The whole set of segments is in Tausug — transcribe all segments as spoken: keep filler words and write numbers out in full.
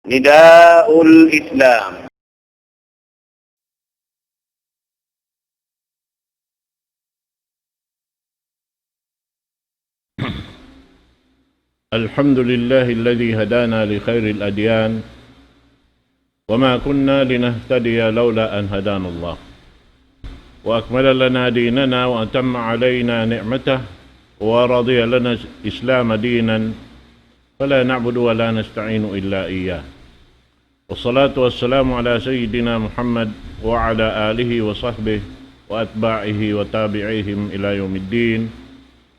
نداء الإسلام. الحمد لله الذي هدانا لخير الأديان وما كنا لنهتدي لولا أن هدانا الله وأكمل لنا ديننا وأتم علينا نعمته ورضي لنا الإسلام دينا فلا نعبد ولا نستعين إلا إياه. والصلاة والسلام على سيدنا محمد وعلى آله وصحبه وأتباعه وتابعيهم إلى يوم الدين.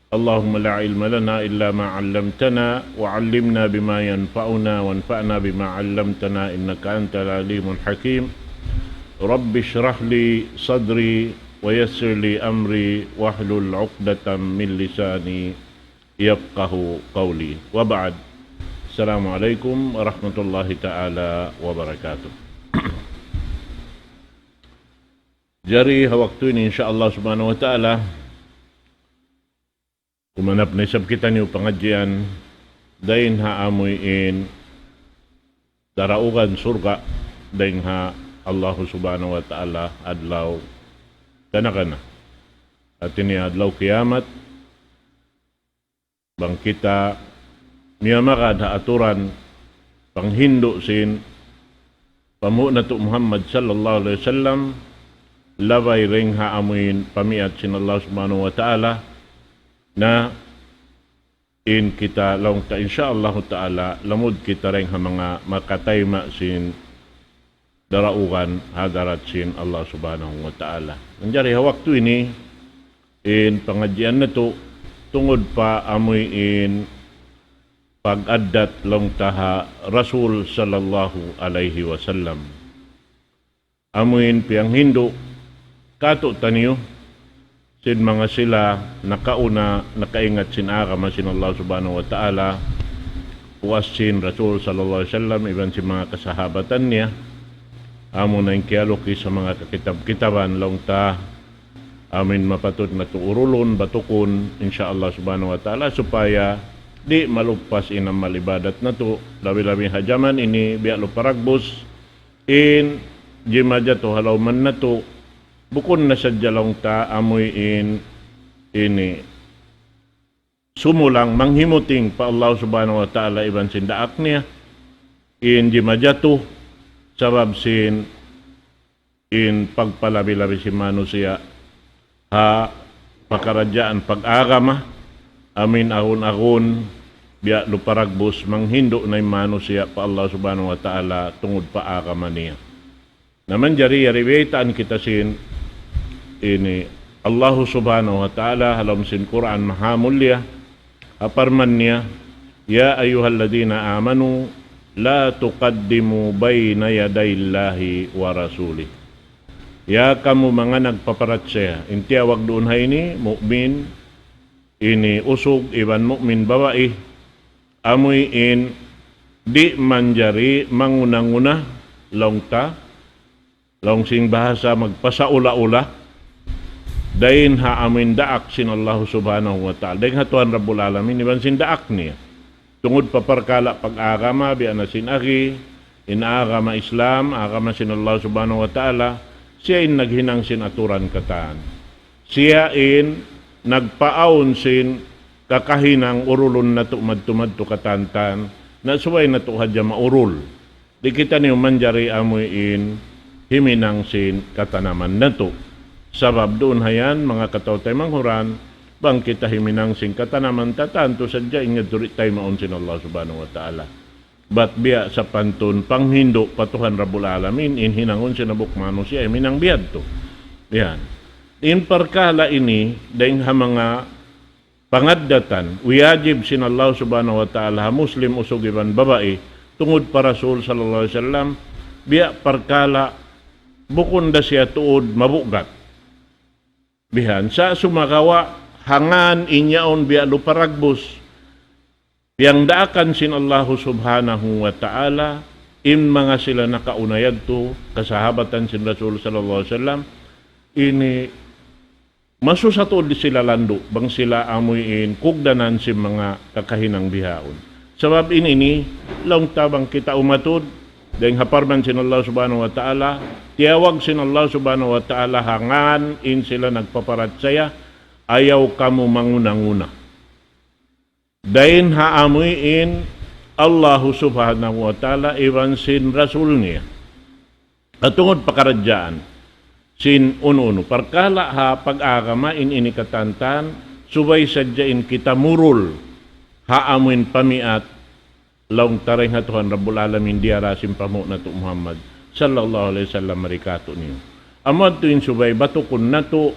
اللهم لا علم لنا إلا ما علمتنا، وعلمنا بما ينفعنا، وانفعنا بما علمتنا، إنك أنت العليم الحكيم. رب اشرح لي صدري، ويسر لي أمري، واحلل عقدة من لساني يفقهوا قولي. وبعد. السلام عليكم ورحمة الله تعالى وبركاته. Jari ha waktu ini, insya Allah subhanahu wa ta'ala, kumanap na isab kitaniyu pangadjian dayn ha amuin daraugan surga' dayn ha Allah subhanahu wa ta'ala adlaw kana-kana. Hati niya adlaw kiyamat, bang kita miyamagad ha aturan panghindu' sin panghu' natu' Muhammad sallallahu alayhi wasallam, labay dayn ha amuin pamiyat sin Allah subhanahu wa ta'ala, na in kita laung ta, insya Allah ta'ala, lamud kita dayn ha manga makatayma' sin daraugan ha hadarat sin Allah subhanahu wa ta'ala. Manjari ha waktu ini, in pangadjian natu', tungud pa amuin pag-addat laung ta ha Rasul sallallahu alayhi wasallam. Amuin piyanghindu' kātu'niyu sin manga sila nakauna, nakaingat sin agama sin Allah subhanahu wa ta'ala, puas sin Rasul sallallahu alayhi wasallam, iban sin manga kasahabatan niya, amuna in kiyalukis ha manga kakitab-kitaban laung ta, amuin mapatut natu' urulun, batukun, insya Allah subhanahu wa ta'ala, supaya di' maluppas in amal ibadat natu', labi-labi ha jaman ini, biya' lupa ragbus, in jimajatu ha lawm natu', bukun na sadja laung ta amuin ini sumulang manghimuting pa Allah subhanahu wa ta'ala iban sin daak niya, in jimajatu sabab sin in pagpalabi-labi sin manusiya' ha pakaradjaan pag-agama, amuin agun-agun, biya' lupa ragbus, manghindu' na in manusiya' pa Allah subhanahu wa ta'ala tungud pa agama niya. Na manjari yari baytaan kita sin ini, Allah subhanahu wa ta'ala ha lawm sin Qur'an mahamulliya, ha parman niya, يا أيها الذين آمنوا لا تقدموا بين يدي الله ورسوله. Ya kamu manga nagpaparachaya, in tiyawag duun ha ini, mu'min, ini usug iban mu'min babai, amuin di' manjari manguna-nguna laung ta, laung sin bahasa magpasaula-ula, dayn ha amuin daak sin Allah subhanahu wa ta'ala, dayn ha Tuhan Rabbul Alamin, iban sin daak niya. Tungud pa parkala' pag-agama, biya' na sin agi, in agama Islam, agama sin Allah subhanahu wa ta'ala, siya in naghinang sin aturan katan. Siya in nagpaawn sin kakahinang urulun natu' madtu-madtu katan-tan, na subay natu' hadja maurul. Di' kitaniyu manjari amuin himinang sin katanaman natu'. Sabab duun hayan, manga kataw-taymanghuran, bang kita himinang sin katanaman ta, tantu sadja in yadtu di' taymaun sin Allah subhanahu wa ta'ala. Bat biya' sapantun panghindu' pa Tuhan Rabbul Alamin, in hinangun sin hambuuk manusiya', himinang biya' yadtu. Yan. In parkala' ini, dayn ha manga pangaddatan, wiyajib sin Allah subhanahu wa ta'ala ha Muslim usug iban babai, tungud pa Rasul sallallahu alayhi wasallam, biya' parkala' bukun da siya tuud mabugat. Bihan, sa' sumagawa', hangan in yaun biya' lupa ragbus, piyangdaakan sin Allah subhanahu wa ta'ala, in manga sila nakauna yadtu, kasahabatan sin Rasul sallallahu alayhi wasallam, ini masusa tuud di' sila landu', bang sila amuin kugdanan sin manga kakahinang bihaun. Sabab ini ini, laung ta bang kita umatud, dayn ha parman sin Allah Subhanahu wa Ta'ala, tiyawag sin Allah Subhanahu wa Ta'ala ha ngan in sila nagpaparachaya, ayaw kamu manguna-nguna. Dayn ha amuin Allah Subhanahu wa Ta'ala iban sin Rasul niya. Tungud pakaradjaan sin unu-unu parkala' ha pag-agama in ini katantan, subay sadja in kita murul ha amuin pamiat, laung ta dayn ha Tuhan Rabbul Alamin diyara sin panghu' natu' Muhammad sallallahu alayhi wasallam mari kātu'niyu. Amu yadtu in subay batukun natu',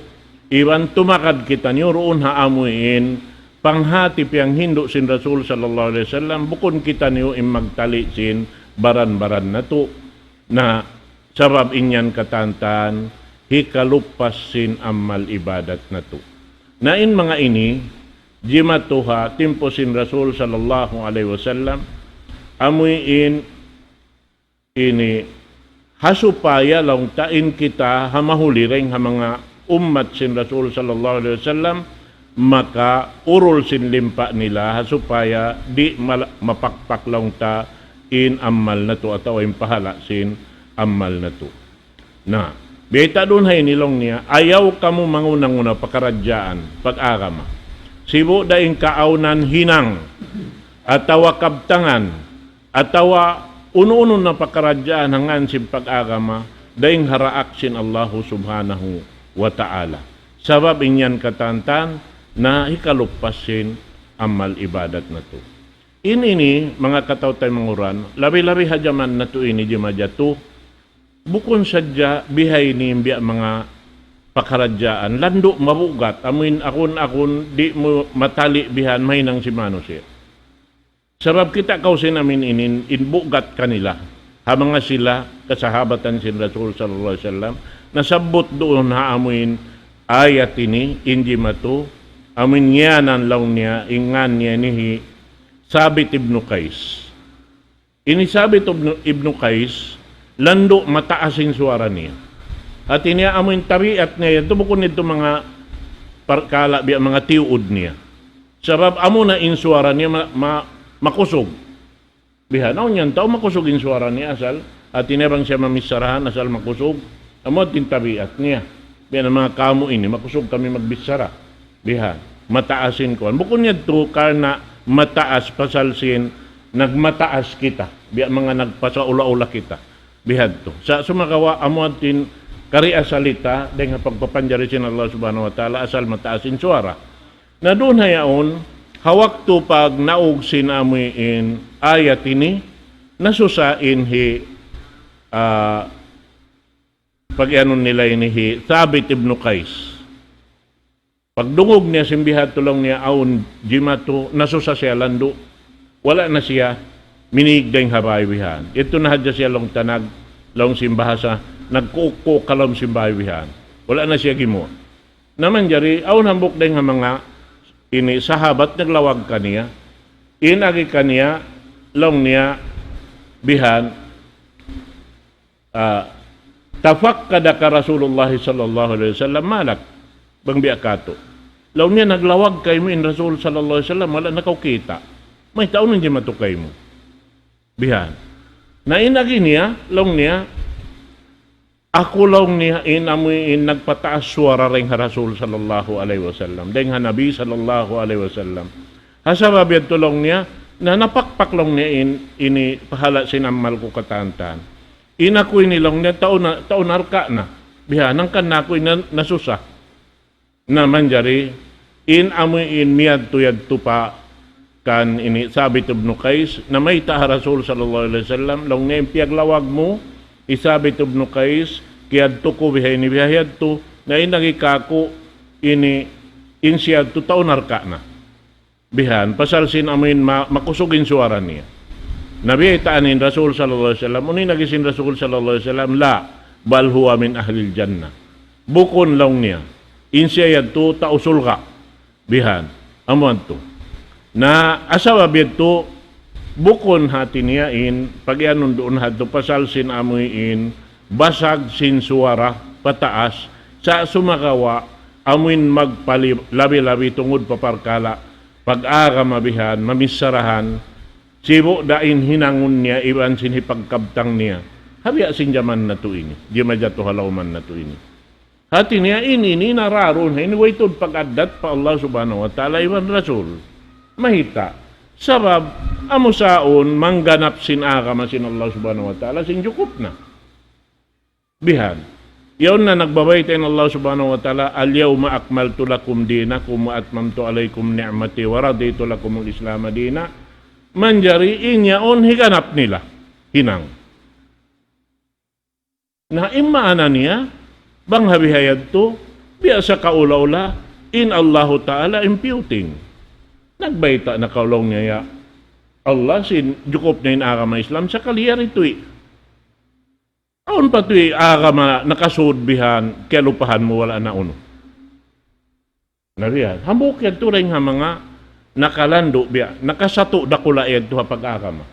iban tumakad kitaniyu duun ha amuin panghati piyanghindu' sin Rasul sallallahu alayhi wasallam, bukun kitaniyu in magtali' sin baran-baran natu'. Na sabab in yan katantan, hikaluppas sin amal ibadat natu'. Na in manga ini, jimatu ha timpu sin Rasul sallallahu alayhi wasallam, amuin ini, ha supaya laung ta in kita ha mahuli dayn ha manga ummat sin Rasul sallallahu alayhi wasallam, makaurul sin limpa nila, ha supaya di' mal-, mapakpak laung ta in amal natu' atawa in pahala' sin amal natu'. Na, bayta' duun ha ini laung niya, ayaw kamu manguna-nguna pakaradjaan pag-agama. Sibu' da in kaawnan hinang, atawa kabtangan, atawa unu-unu na pakaradjaan ha ngan sin pag-agama, dayn ha daak sin Allahu Subhanahu wa Ta'ala. Sabab in yan katantan, na hikaluppas sin amal ibadat natu'. In ini, manga kataw-taymanghuran, labi-labi ha jaman natu' ini jimajatu, bukun sadja bihaini in biya' manga pakaradjaan, landu' mabugat, amuin akun-akun di' mu matali' bihan mahinang sin manusiya'. Sabab kita' kaw sin amuin inin, in bugat kanila, ha manga sila kasahabatan sin Rasul sallallahu alayhi wasallam, nasabbut duun ha amuin ayat ini, in jimatu, amuin ngiyanan laung niya, in ngan niya ini hi Sabit ibnu Qais. Ini Sabit ibnu, ibnu Qais, landu' mataas in suwara niya. Hati niya amuin tabiat niya yadtu, bukun yadtu manga parkala' biya' manga tiyuud niya. Sabab amuna in suwara niya ma-, ma-, makusug. Bihan, awn yan tau makusug in suwara niya asal, hati niya bang siya mamicharahan asal makusug, amu in tabiat niya. Biya' na manga kamu ini, makusug kami magbichara. Bihan, mataas in kuwan. Bukun yadtu karna' mataas pasal sin nagmataas kita. Biya' manga nagpasaula-ula kita. Bihadtu. Sa' sumagawa' amu in kariasali ta, dayn ha pagpapanjari sin Allah Subhanahu wa Ta'ala, asal mataas in suwara. Na duun ha yaun, ha waktu pagnaug sin amuin ayat ini, nasusa in hi, ah, pag-iyanun nila ini hi Thabit ibnu Qais. Pagdungug niya sin bihadtu laung niya awn jimatu, nasusa siya landu'. Wala' na siya minīg dayn ha bāy bihan. Yadtu na hadja siya laung ta nag-, laung sin bahasa, nagkuuk-kuuk ha lawm sin bāy bihan. Wala' na siya gimuwa'. Na manjari, awn hambuuk dayn ha manga ini sahabat naglawag kaniya. In agi kaniya, laung niya, bihan, ah, "Tafaqqadaka Rasulullah sallallahu alayhi wasallam, malak?" Bang biya' katu'. Laung niya, "Naglawag kaymu in Rasul sallallahu alayhi wasallam, wala' na kaw kita'. Mayta' unu in jimatu kaymu?" Bihan. Na in agi niya, laung niya, "Aku," laung niya, "in amu in nagpataas suwara dayn ha Rasul sallallahu alayhi wasallam, dayn ha Nabi sallallahu alayhi wasallam. Ha sabab yadtu," laung niya, "na napakpak," laung niya, "in, ini pahala' sin amal ku katantan. In aku ini," laung niya, "tau na, tau narka' na. Bihan, hangkan na aku ini nasusa." Na manjari, in amu in miyadtu yadtu pa kan ini Thabit ibnu Qais, namayta' ha Rasul sallallahu alayhi wasallam, laung niya in piyaglawag mu, hi Thabit ibnu Qais, kiyadtu ku biha ini biha yadtu, na in agi kaku' ini, in siya yadtu tau narka' na. Bihan, pasal sin amuin ma-, makusug in suwara niya. Na biyaytaan in Rasul sallallahu alayhi wasallam, unu in agi sin Rasul sallallahu alayhi wasallam, "La, bal huwa min ahlil jannah." Bukun laung niya. In siya yadtu tau surga'. Bihan. Amu yadtu. Na asal biya' yadtu, bukun hati niya in, pag-iyanun duun hadtu pasal sin amuin, basag sin suwara, pataas, sa' sumagawa', amuin magpali-, labi-labi tungud pa parkala', pag-agama bihan, mamicharahan, Sibu' da in hinangun niya iban sin hipagkabtang niya. Ha biya' sin jaman natu' ini. Jimajatu ha lawman natu' ini. Hati niya in ini nararun, ha ini way tuud pag-addat pa Allah Subhanahu wa Ta'ala iban Rasul. Mayta'? Sabab, amu sa yaun mangganap sin agama sin Allah Subhanahu wa Ta'ala, sin jukup na. Bihan. Yaun na nagbabayta' in Allah Subhanahu wa Ta'ala, اليوم أكملت لكم دينكم وأتممت عليكم نعمتي ورضيت لكم الإسلام دينا. Manjari in yaun higanap nila. Hinang. Na in maana niya, bang ha biha yadtu, biya' sa kaula-ula, in Allahu Ta'ala imputing. Nagbayta' na kaw laung niya ya Allah, sin jukup na in agama Islam, sakali yari tuwi. Awn pa tuwi agama nakasud bihan, kiyalupahan mu wala' na unu. Na biya', hambuuk yadtu dayn ha manga nakalandu' biya', nakasatu' dakula' yadtu ha pag-agama.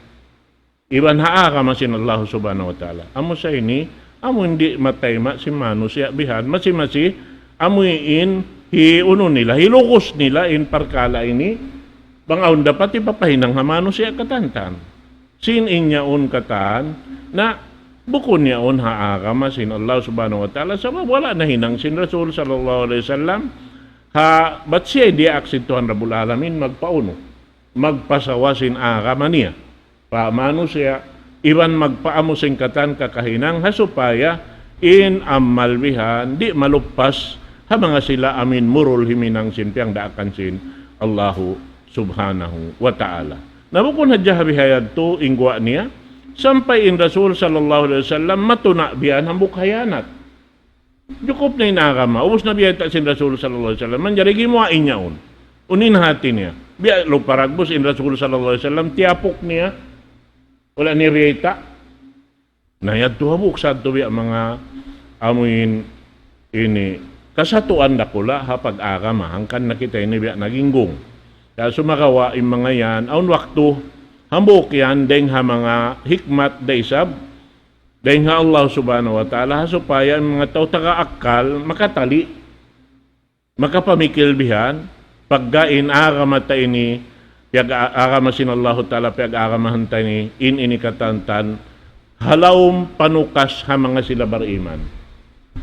Iban ha agama sin Allah Subhanahu wa Ta'ala. Amu sa ini, amu in di' matayma' sin manusiya' bihan, masi-masi, amu in hiunu nila, hilugus nila in parkala' ini, bang awn dapat hipapahinang ha manusiya' katantan. Sin in yaun katan, na bukun yaun ha agama sin Allah Subhanahu wa Ta'ala, sabab wala' nahinang sin Rasul sallallahu alayhi wasallam, ha, bat siya diyaak sin Tuhan Rabbul Alamin, magpaunu, magpasawa sin agama niya pa manusiya', iban magpaamu sin katan kakahinang, ha supaya in amal bihan, di' maluppas, ha manga sila amin murul himinang sin piyangdaakan sin Allahu Subhanahu wa Ta'ala. Na bukun hadja ha biha yadtu in guwa' niya, sampay in Rasul sallallahu alayhi wasallam matuna' bihan hambuuk khiyanat. Jukup na in agama, ubus na biyayta' sin Rasul sallallahu alayhi wasallam, manjari gimuwa' in yaun. Unu in hati niya? Biya' lupa ragbus in Rasul sallallahu alayhi wasallam, tiyapuk niya, wala' niya biyayta'. Na yadtu hambuuk sadtu biya' manga amuin ini, kasatuan dakula' ha pag-agama, hangkan na kita ini biya' naginggung. Kaya sumagawa' in manga yan, awn waktu, hambuuk yan, dayng ha manga hikmat da isab, dayng ha Allah Subhanahu wa Ta'ala, ha supaya in manga tau taga akkal, makatali', makapamikil bihan, pagga in agama ta ini, piyag-, agama sin Allahu Ta'ala, piyag-agamahan ta ini, in ini katantan, ha lawm panukas ha manga sila bariman.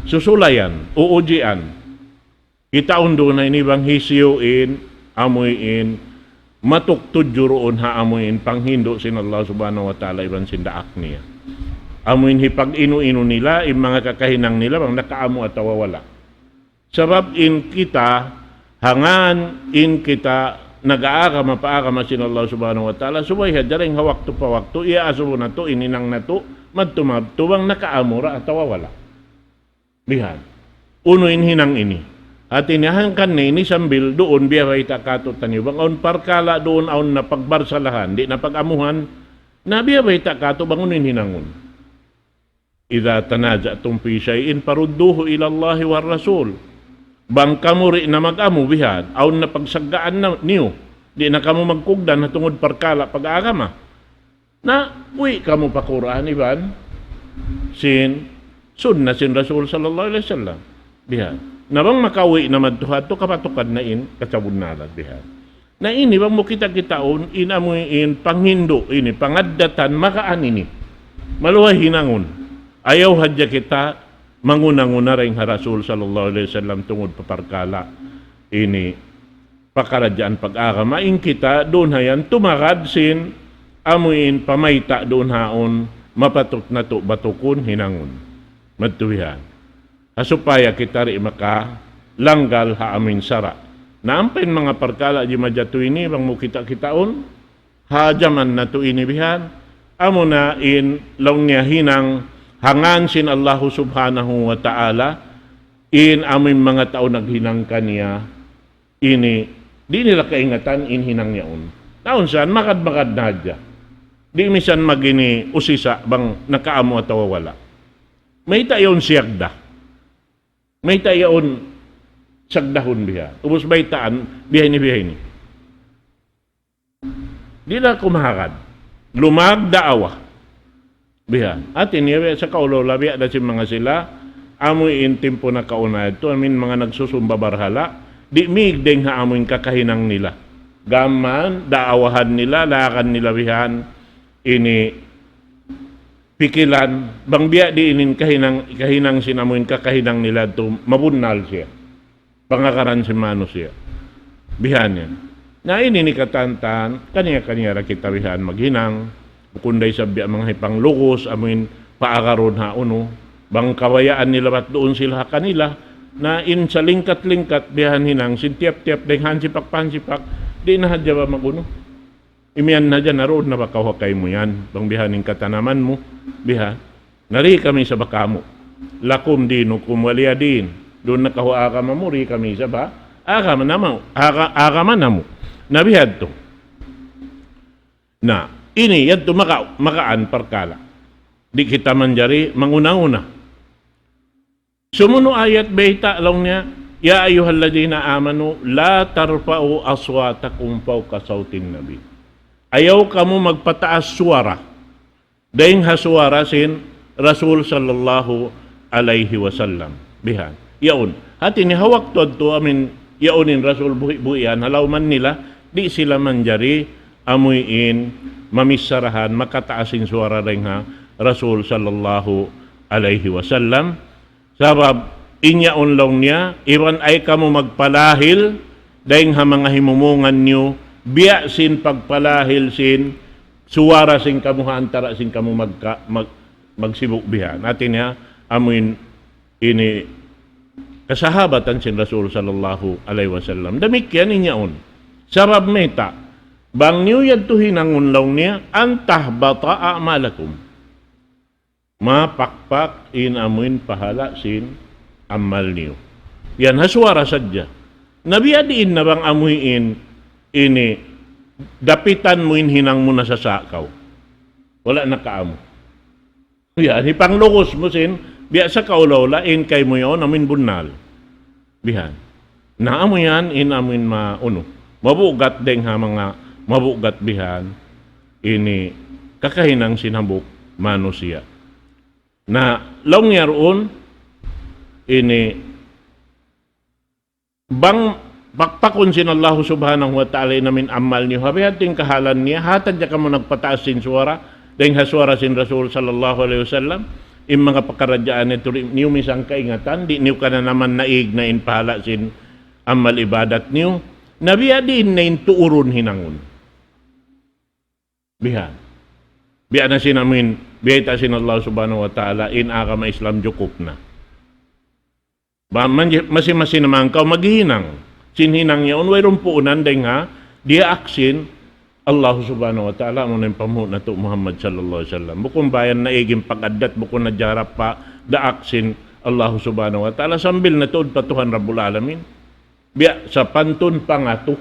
Susulayan, uujian. Kitaun duun na ini bang hisiyu in, amuin, matuk tudju duun ha amuin panghindu' sin Allah Subhanahu wa Ta'ala iban sin daak niya. Amuin hipag-inu-inu nila, in manga kakahinang nila, bang nakaamu atawa wala'. Sabab in kita, hangkan in kita nag-aagama pa agama sin Allah Subhanahu wa Ta'ala, subay hadja dayng ha waktu pa waktu, iyaasubu natu', in hinang natu', madtu-madtu bang nakaamu ra atawa wala'. Bihan. Unu in hinang ini. Hati niya hangkan na ini sambil duun biya' bayta' kātu'niyu bang awn parkala' duun awn na pagbarsalahan, di' na pag-amuhan, na biya' bayta' kātu' bang unu in hinangun. إذا تنازعتم في شيء فردوه إلى الله والرسول. Bang kamu di' na mag-amu bihan, awn na pagsaggaan na niyu, di' na kamu magkugdan ha tungud parkala' pag-agama. Na, uwi' kamu pa Qur'an iban sin sunna sin Rasul sallallahu alayhi wasallam. Bihan. Na bang makauwi' na madtu hadtu, kapatukad na in kasabunnalan bihan. Na ini bang mu kita-kitaun, in amuin panghindu' ini, pangaddatan, magaan ini. Maluhay hinangun. Ayaw hadja kita manguna-nguna dayng ha Rasul sallallahu alayhi wasallam tungud pa parkala' ini. Pakaradjaan pag-agama, in kita duun ha yan tumagad sin amuin pamayta' duun ha yaun mapatut natu' batukun hinangun. Madtu bihan. Ha supaya kita di' makalanggal ha amuin sara'. Na ampa in manga parkala' jimajatu ini bang mu kita-kitaun, ha jaman natu' ini bihan, amuna in laung niya hinang hangkan sin Allahu Subhanahu wa Ta'ala, in amuin manga tau naghinang kaniya, ini, di' nila kaingatan in hinang yaun. Naun san, magad-magad na hadja. Di' misan mag-ini usisa bang nakaamu atawa wala'. Mayta' yaun siyagda. Mayta' yaun sagdahun biha. Ubus baytaan, biha ini, biha ini. Di' da kumahagad. Lumag daawa. Biha. Hati niya, biya' sa kaula-ula, biya' da sin manga sila, amuin timpu nakauna yadtu, amuin manga nagsusumba barhala', di' mīg dayng ha amuin kakahinang nila. Gam mayan, daawahan nila, lakan nila bihan, ini pikilan, bang biya' diin in kahinang, kahinang sin amuin kakahinang nila tu, mabunnal siya. Pangakaran sin manusiya'. Bihan yan. Na ini in katantan, kaniya-kaniya ra kita bihan maghinang, bukun da isab biya' manga hipanglugus, amuin paagarun ha unu, bang kabayaan nila bat duun sila ha kanila, na in salingkat-lingkat bihan hinang, sin tiyap-tiyap dayng hansipak-pansipak, di' na hadja ba magunu. Imiyan na dyan, naruun na ba kaw ha kaymu yan? Bang bihan in katanaman mu, bihan. Nari kami sa bakamu. Lakum dinukum waliya din. Duun na kaw ha agama mu, di' kami sa ba? Agama namu. Aga-, agama namu. Na bihadtu. Na, ini, yadtu maka-, makaan parkala'. Di' kita manjari manguna-una. Sumunu' ayat bayta' laung niya, يا أيها الذين آمنوا لا ترفعوا أصواتكم فوق صوت النبي. Ayaw kamu magpataas suwara dayng ha suwara sin Rasul sallallahu alayhi wasallam. Bihan. Yaun. Hati niya ha waktu yadtu amuin yaun in Rasul buhi'-buhian, ha lawm nila, di' sila manjari amuin mamicharahan, makataas in suwara dayng ha Rasul sallallahu alayhi wasallam. Sabab, in yaun laung niya, iban ayaw kamu magpalahil, dayng ha manga himumungan niyu, biya' sin pagpalahil sin, suwara sin kamu ha antara' sin kamu magka-, mag-, magsibu' bihan. Hati niya, amuin ini kasahabatan sin Rasul sallallahu alayhi wasallam. Damikkiyan in yaun. Sabab mayta', bang niyu yadtu hinangun laung niya, أن تحبط أعمالكم. Mapakpak in amuin pahala' sin amal niyu. Yan ha suwara sadja. Na biya' diin na bang amuin ini dapitan mu in hinang mu nasasa' kaw. Wala' na kaamu. Yan, hipanglugus mu sin, biya' sa kaula-ula in kaymu yaun amuin bunnal. Bihan. Na amu yan in amuin ma-, unu, mabugat dayng ha manga mabugat bihan, ini kakahinang sin hambuuk manusiya'. Na laung niya duun, ini bang pakpakun sin Allahu subhanahu wa ta'ala in amuin amal niyu, ha biya' ha yan in kahalan niya, hati niya kamu nagpataas sin suwara, dayng ha suwara sin Rasul sallallahu alayhi wasallam, in manga pakaradjaan niyu di' niyu misan kaingatan, di' niyu kananaman naig na in pahala' sin amal ibadat niyu, na biya' diin na in tuurun hinangun. Bihan. Biya' na sin amuin, biya' ta sin Allah subhanahu wa ta'ala, in agama Islam jukup na. Ba, man-, masi-masi na man kaw maghinang. Sin hinang yaun, wayruun puunan dayng ha, diyaak sin Allah subhanahu wa ta'ala, amuna in panghu' natu' Muhammad sallallahu alayhi wasallam. Bukun bayan naig in pag-addat, bukun na jarap pa daak sin Allah subhanahu wa ta'ala, sambil na tuud pa Tuhan Rabbul Alamin. Biya' sapantun pangatu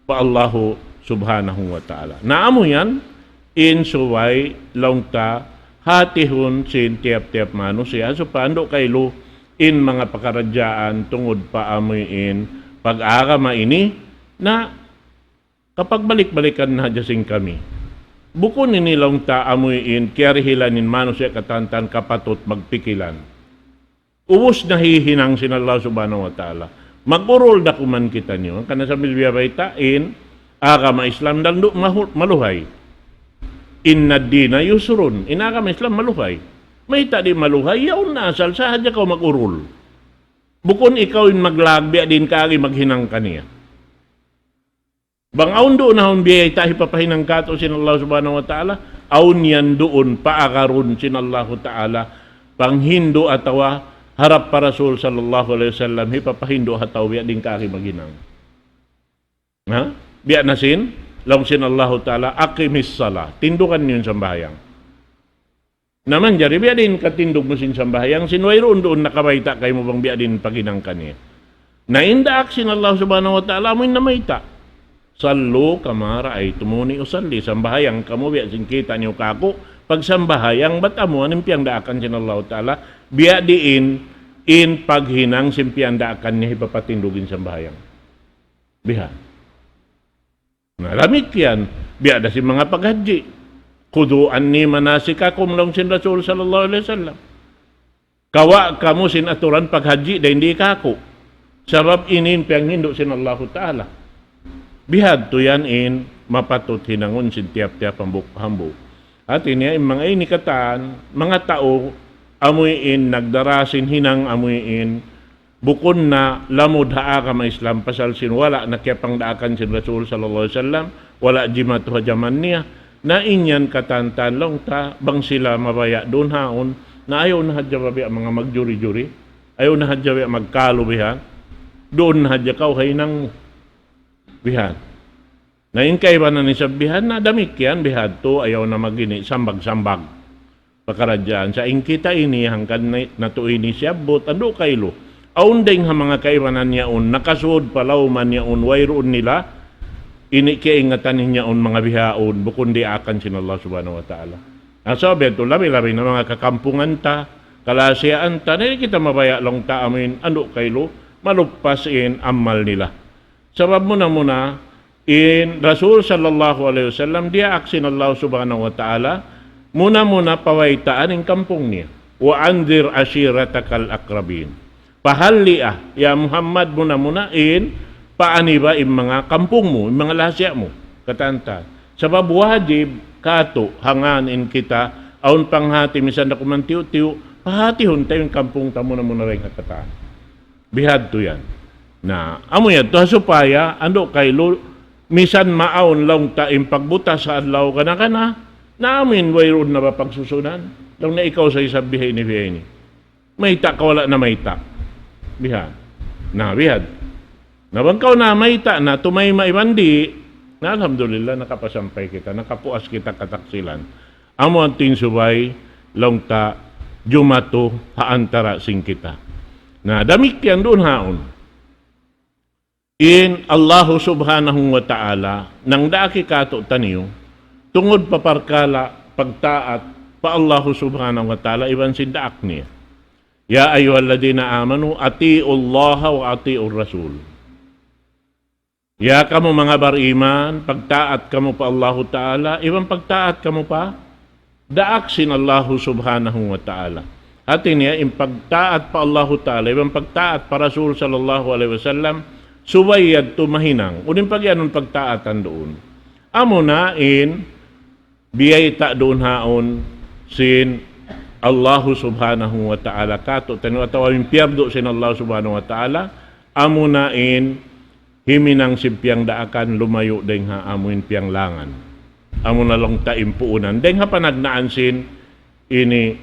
pa Allahu subhanahu wa ta'ala. Na amu yan, in subay laung ta hatihun sin tiyap-tiyap manusiya', supaya andu' kailu in manga pakaradjaan tungud pa amuin pag-agama ini, na kapagbalik-balikan na hadja sin kami. Bukun ini laung ta amuin kiyarihilan in manusiya' katantan kapatut magpikilan. Ubus na hihinang sin Allah subhanahu wa ta'ala. Mag-urul da kuman kitaniyu. Hangkan sambil biya' bayta' in agama Islam dayn duun mahu-, maluhay. إن الدين يسر. In agama Islam maluhay. Mayta' di' maluhay, yaun na asal sa hadja kaw mag-urul. Bukun ikaw in maglag biya' diin kaagi maghinang kaniya. Bang awn duun awn biya' ta hipapahinang kātu' sin Allah subhanahu wa ta'ala, awn yan duun paagarun sin Allahu ta'ala, panghindu' atawa harap pa Rasul sallallahu alayhi wasallam, hipapahindu' ha tau biya' diin kaagi maghinang. Ha? Biya' na sin, laung sin Allahu ta'ala, أقم الصلاة. Tindugan niyu in sambahayang. Na manjari biya' diin katindug mu sin sambahayang, sin wayruun duun nakabayta' kaymu bang biya' diin paghinang kaniya. Na in daak sin Allah subhanahu wa ta'ala, amu in namayta'. صلوا كما رأيتموني أصلي. Sambahayang kamu biya' sin kīta' niyu kāku' pagsambahayang, bat amu in piyagdaakan sin Allah ta'ala, biya' diin in paghinang sin piyagdaakan niya hipapatindug in sambahayang. Biha. Na, damikkiyan, biya' da sin manga paghajji. خذوا عني مناسككم, laung sin Rasul sallallahu alayhi wasallam. Kawa' kamu sin aturan paghajji dayn di kāku'. Sabab ini in piyanghindu' sin Allahu ta'ala. Bihadtu yan in mapatut hinangun sin tiyap-tiyap hambuuk-hambuuk. Hati niya in manga ini katan, manga tau amuin nagdara sin hinang amuin bukun na lamud ha agama Islam pasal sin wala' na kiyapangdaakan sin Rasul sallallahu alayhi wasallam, wala' jimatu ha jaman niya. Na in yan katantan laung ta, bang sila mabaya' duun haun, na ayaw na hadja ba biya' manga magjuri-juri, ayaw na hadja biya' magkalu bihan, duun na hadja kaw ha hinang mu. Bihan. Na in kaibanan isab bihan na damikkiyan bihadtu, ayaw na mag-ini sambag-sambag. Pakaradjaan sa in kita ini hangkan na, natu' ini siyabbut, andu' kailu. Awn dayng ha manga kaibanan yaun, nakasud pa lawman yaun, wayruun nila, ini kiyaingatan in yaun manga bihaun, bukun diyaakan sin Allah Subhanahu wa Ta'ala. Na sabab yadtu labi-labi na manga kakampungan ta, kalasiyaan ta, na di' kita mabaya' laung ta amuin, andu' kailu, maluppas in amal nila. Sabab muna-muna, in Rasul sallallahu alayhi wasallam, diyaak sin Allah Subhanahu wa Ta'ala, muna-muna pabaytaan in kampung niya. وأنذر عشيرتك الأقربين. Pahalliya, ya Muhammad, muna-muna in paaniba in manga kampung mu, in manga lahasiya mu, katantan. Sabab wajib katu' hangan in kita, awn panghati misan da kuman tiyu'-tiyu', pahatihun ta in kampung ta muna-muna dayn ha katan. Bihadtu yan. Na, amu yadtu ha supaya, andu' kailu, misan maawn laung ta in pagbutas ha adlaw kana-kana, na amin wayruun na ba pagsusunan? Laung na ikaw sa isab biha ini, biha ini. Mayta' ka wala' na mayta'. Bihan. Na, bihan. Na bang kaw na mayta' na, tumayma' iban di', na alhamdulillah, nakapasampay kita, nakapuas kita kataksilan. Amu in subay, laung ta, jumatu ha antara sin kita. Na, damikkiyan duun haun. In Allahu Subhanahu wa Ta'ala, nangdaak katu'taniyu, tungud pa parkala' pagtaat pa Allahu Subhanahu wa Ta'ala, iban sin daak niya. يا أيها الذين آمنوا أطيعوا الله وأطيعوا الرسول. Ya kamu manga bariman, pagtaat kamu pa Allahu Ta'ala, iban pagtaat kamu pa daak sin Allahu Subhanahu wa Ta'ala. Hati niya, in pagtaat pa Allahu Ta'ala, iban pagtaat pa Rasul sallallahu alayhi wasallam, subay yadtu mahinang. Unu in pagiyanun pagtaatan duun? Amuna in biyayta' duun haun sin Allahu Subhanahu wa Ta'ala katu'taniyu atawa in piyardu sin Allah Subhanahu wa Ta'ala, amuna in himinang sin piyangdaakan lumayu' dayng ha amuin piyanglangan. Amuna laung ta in puunan. Dayng ha panagnaan sin ini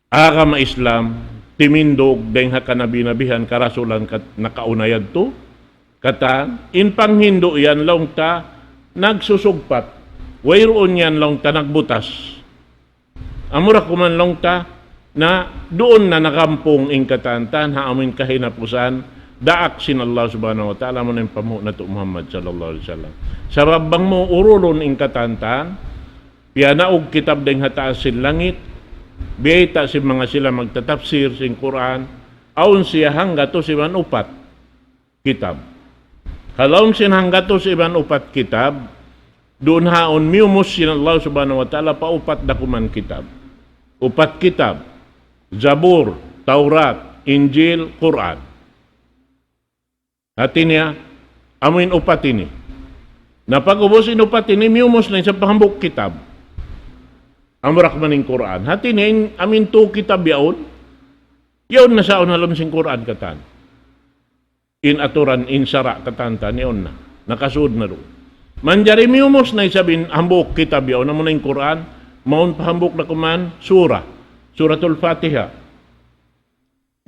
agama Islam, timindug dayng ha kanabi-nabihan, karasulan kat-, nakauna yadtu, katan, in panghindu' yan laung ta nagsusugpat. Wayruun yan laung ta nagbutas. Amura kuman laung ta, na duun na nakampung in katantan, ha amuin kahinapusan, daak sin Allah Subhanahu wa Ta'ala, amuna in panghu' natu' Muhammad sallallahu alayhi wasallam. Sabab bang mu urulun in katantan, piyanaug kitab dayng ha taas sin langit, biyayta' sin manga sila magtatapsir sin Qur'an, awn siya hanggatus iban upat kitab. Ha lawm sin hanggatus iban upat kitab, duun haun miyumus sin Allah Subhanahu wa Ta'ala pa upat da kuman kitab. Upat kitab, Zabur, Tawrat, Injil, Qur'an. Hati niya, amuin upat ini. Na pag-ubus in upat ini, miyumus na isab pa hambuuk kitab. Amura kuman in Qur'an. Hati niya, in, amuin tu kitab yaun, yaun na sa awn ha lawm sin Qur'an katan. In aturan, in sara' katantan, yaun na. Nakasud na duun. Manjari miyumus na isab in hambuuk kitab yaun, amuna in Qur'an, mawn pa hambuuk da kuman, sura, Suratul Fatiha.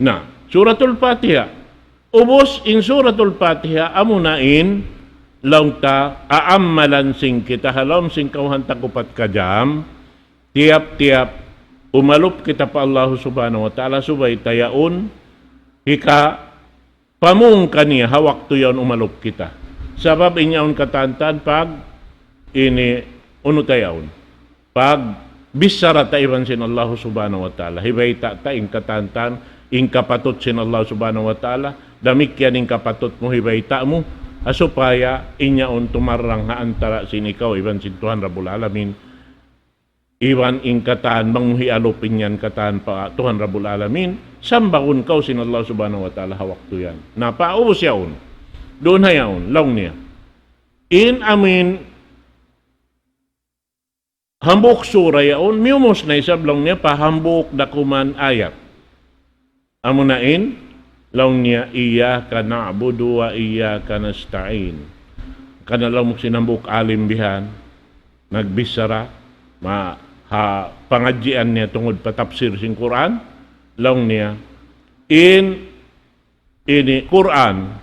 Na, Suratul Fatiha. Ubus in Suratul Fatiha, amuna in, laung ta, aamalan sin kita, ha lawm sin kawhaan tag-upat ka jam, tiyap-tiyap, umalup kita pa Allah Subhanahu wa Ta'ala, subay ta yaun, hika, pamung kaniya, ha waktu yaun umalup kita. Sabab in yaun katantan pag, ini, unu ta yaun. Pag bichara ta iban sin Allah Subhanahu wa Ta'ala, hibayta' ta in katantan, in kapatut sin Allah Subhanahu wa Ta'ala, damikkiyan in kapatut mu hibayta' mu, ha supaya in yaun tumarrang ha antara' sin ikaw iban sin Tuhan Rabbul Alamin, iban in katan bang mu hialup in yan katan pa Tuhan Rabbul Alamin, sambagun kaw sin Allah Subhanahu wa Ta'ala ha waktu yan. Na paubus yaun, duun ha yaun, laung niya. In amin hambuuk sura yaun, miyumus na isab laung niya pa hambuuk dakuman ayat. Amuna in, laung niya, إياك نعبد وإياك نستعين. Kana laung mu sin hambuuk alim bihan, nagbichara, ma, ha pangadjian niya tungud pa tafsir sin Qur'an, laung niya, in, ini Qur'an,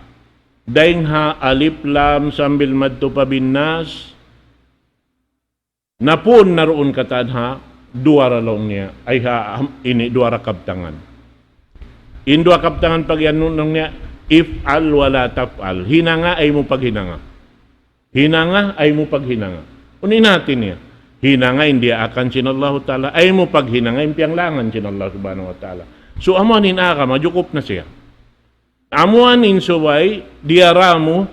dayn ha alif lam sambil madtu pa bin nas, napun na duun katan ha duwa ra laung niya, ay ha, ini duwa ra kabtangan. In duwa kabtangan pag-iyanun laung niya, افعل ولا تفعل. Hinanga, ayaw mu paghinanga. Hinanga, ayaw mu paghinanga. Unu in hati niya? Hinanga in diyaakan sin Allahu Ta'ala, ayaw mu paghinanga in piyanglangan sin Allah Subhanahu wa Ta'ala. So, amu in agama, jukup na siya. Amu in subay, diyara mu,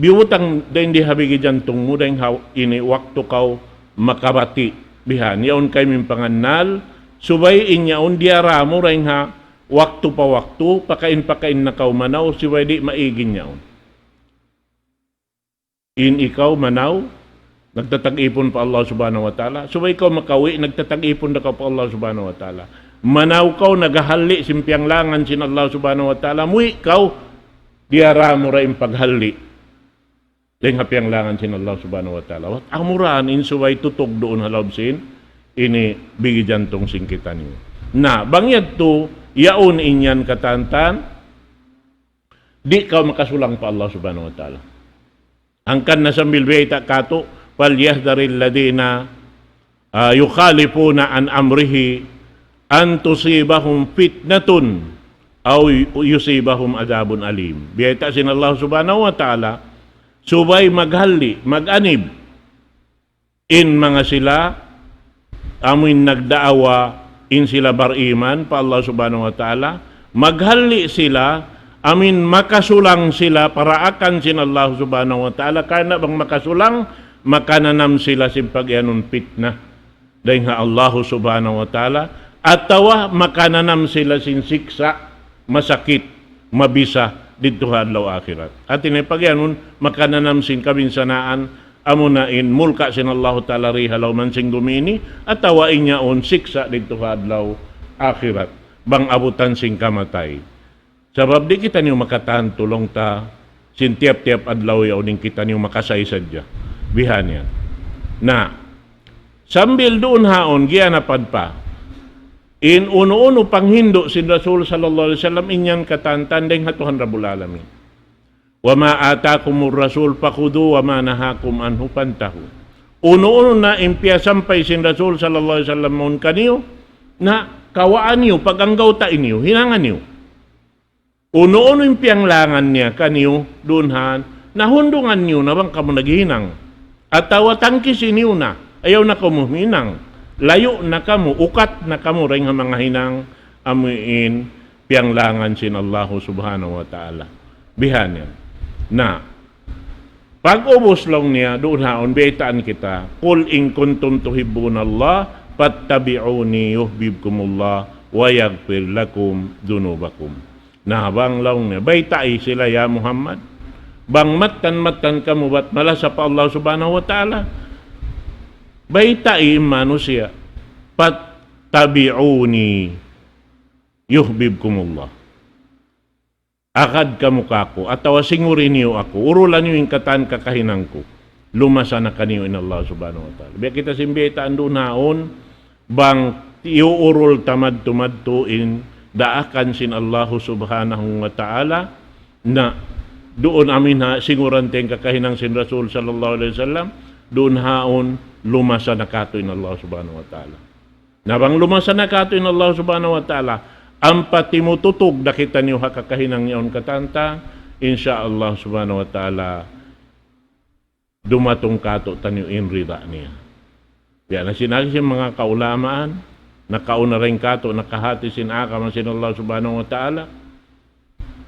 biyutang dayn di ha bigi jantung mu, dayn ha ini waktu kaw makabati'. Bihan, yaun kaymu in pangannal, subay in yaun diyara mu, dayn ha waktu pa waktu, pakain-pakain na kaw manaw, subay di' maig in yaun. In ikaw manaw, nagtatag-ipun pa Allah Subhanahu wa Ta'ala. Subay ikaw makawi', nagtatag-ipun da kaw pa Allah Subhanahu wa Ta'ala. Manaw kaw, naghahalli' sin piyanglangan sin Allah Subhanahu wa Ta'ala. Muwi' kaw, diyara mu ra in paghalli' dayn ha piyanglangan sin Allah Subhanahu wa Ta'ala. Wat amura in subay tutug duun ha lawm sin ini bigi jantung sin kitaniyu. Na, bang yadtu, yaun in yan katantan, di' kaw makasulang pa Allah Subhanahu wa Ta'ala. Hangkan na sambil biyayta' katu', فليحذر الذين, ah, يخالفون عن أمره أن تصيبهم فتنة أو يصيبهم عذاب أليم. Biyayta' sin Allah Subhanahu wa Ta'ala, subay maghalli', mag-anib, in manga sila, amuin nagdaawa, in sila bariman pa Allah Subhanahu wa Ta'ala, maghalli' sila, amuin makasulang sila pa daakan sin Allah Subhanahu wa Ta'ala, karna' bang makasulang, makananam sila sin pag-iyanun pitna dayn ha Allah Subhanahu wa Ta'ala, atawa makananam sila sin siksa' masakit, mabisa, didtu ha adlaw akhirat. Hati niya pag-iyanun, makananam sin kabinsanaan, amuna in mulka' sin Allahu Ta'ala di ha lawm sin dunya ini, atawa in yaun siksa' didtu ha adlaw akhirat, bang abutan sin kamatay. Sabab di' kitaniyu makatantu laung ta, sin tiyap-tiyap adlaw yaun in kitaniyu makasay sadja. Bihan yan. Na, sambil duun haun, giyanapan pa. In unu-unu panghindu' sin Rasul sallallahu alayhi wasallam, in yan katantan dayn ha Tuhan Rabbul Alamin. وما آتاكم الرسول فخذوه وما نهاكم عنه فانتهوا. Unu-unu na in piyasampay sin Rasul sallallahu alayhi wasallam mawn kaniyu, na kawaa niyu, pag-anggawta' niyu, hinanga niyu. Unu-unu in piyanglangan niya kaniyu, duun haun, na hundungan niyu na bang kamu naghinang. Atawa tangkisi niyu na, ayaw na kamu hinang. Layu' na kamu, ukat na kamu dayn ha manga hinang, amuin piyanglangan sin Allahu Subhanahu wa Ta'ala. Bihan yan. Na, pag-ubus laung niya, duun haun, baytaan kita, قل إن كنتم تحبون الله فاتبعوني يحببكم الله ويغفر لكم ذنوبكم. Na bang laung niya, baytai sila, ya Muhammad. Bang mattan-mattan kamu bat malasa pa Allah Subhanahu wa Ta'ala, baytai in manusiya', فاتبعوني يحببكم الله. Agad kamu kāku', atawa singuri niyu aku, urula niyu in katan kakahinang ku. Lumasa na kaniyu in Allah Subhanahu wa Ta'ala. Biya' kita sin baytaan duun haun, bang iyuurul ta madtu-madtu in daakan sin Allah Subhanahu wa Ta'ala, na duun amuin ha, singuran ta in kakahinang sin Rasul sallallahu alayhi wasallam, duun haun, lumasa na kātu' in Allah Subhanahu wa Ta'ala. Na bang lumasa na kātu' in Allah Subhanahu wa Ta'ala, ampa timututug da kitaniyu ha kakahinang yaun katantan, insya Allah Subhanahu wa Ta'ala, dumatung kātu'niyu in rida niya. Biya' na sin agi sin manga kaulamaan, nakauna dayn kātu', nakahati sin agama sin Allah Subhanahu wa Ta'ala,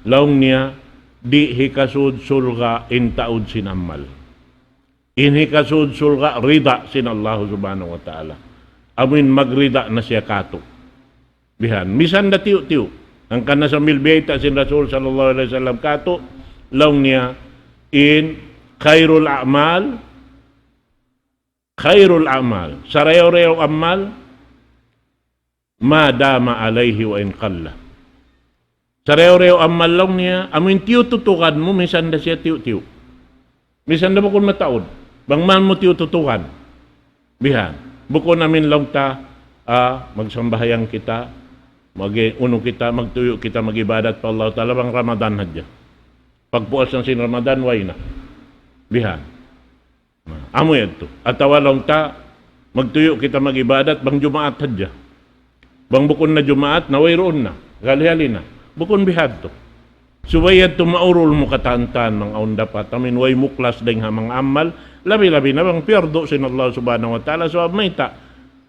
laung niya, di' hikasud surga' in taud sin amal. In hikasud surga' rida sin Allah Subhanahu wa Ta'ala. Amuin magrida na siya kātu'. Bihan. Misan da tiyu'-tiyu'. Hangkan na sambil biyayta' sin Rasul sallallahu alayhi wasallam kātu', laung niya, in خير الأعمال، خير الأعمال, sarayaw-rayaw amal, ما دام عليه وإن قل. Sarayaw-rayaw amal laung niya, amuin tiyututukan mu, misan da siya tiyu'-tiyu'. Misan da bukun mataud. Bang man mu tiyututukan. Bihan. Bukun amin laung ta, ah, magsambahayang kita, mag-, unu kita, magtuyu' kita, mag-ibadat pa Allah Ta'ala, bang Ramadan hadja. Pagpuas na sin Ramadan, way na. Bihan. Amu yadtu. Atawa laung ta, magtuyu' kita mag-ibadat, bang Jumaat hadja. Bang bukun na Jumaat, na wayruun na. Hali-hali na. Bukun bihadtu. Subay yadtu maurul mu katan-katan, manga awn dapat. Amin way muklas dayn ha manga amal. Labi-labi na bang piyardu sin Allah Subhanahu wa Ta'ala. Sabab mayta',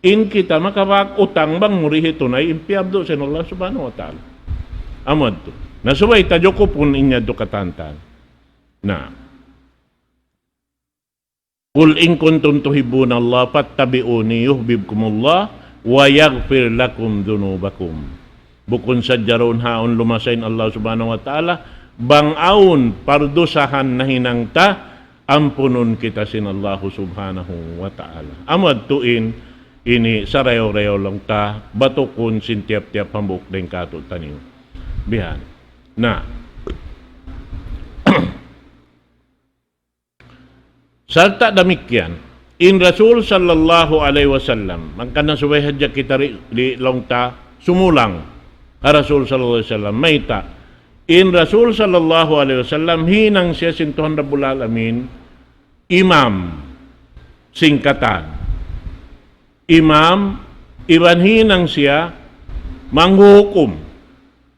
in kita makabak utang bang mu di' hitunay, in piyardu sin Allah Subhanahu wa Ta'ala. Amu yadtu. Na subay ta jukupun in yadtu katan-katan. Na. قل إن كنتم تحبون الله فاتبعوني يحببكم الله ويغفر لكم ذنوبكم. Bukun sadja duun ha awn lumasa in Allah Subhanahu wa Ta'ala, bang awn pardusahan nahinang ta, ampunun kita sin Allah Subhanahu wa Ta'ala. Amu yadtu in, ini sarayaw-rayaw laung ta, batukun sin tiyap-tiyap hambuuk dayn kātu'niyu. Bihan. Na. Sarta' damikkiyan, in Rasul sallallahu alayhi wasallam, hangkan na subay hadja kita di', di' laung ta sumulang ha Rasul sallallahu alayhi wasallam. Mayta', in Rasul sallallahu alayhi wasallam, hinang siya sin Tuhan Rabbul Alamin, imam, sin katan. Imam, iban hinang siya manghukum,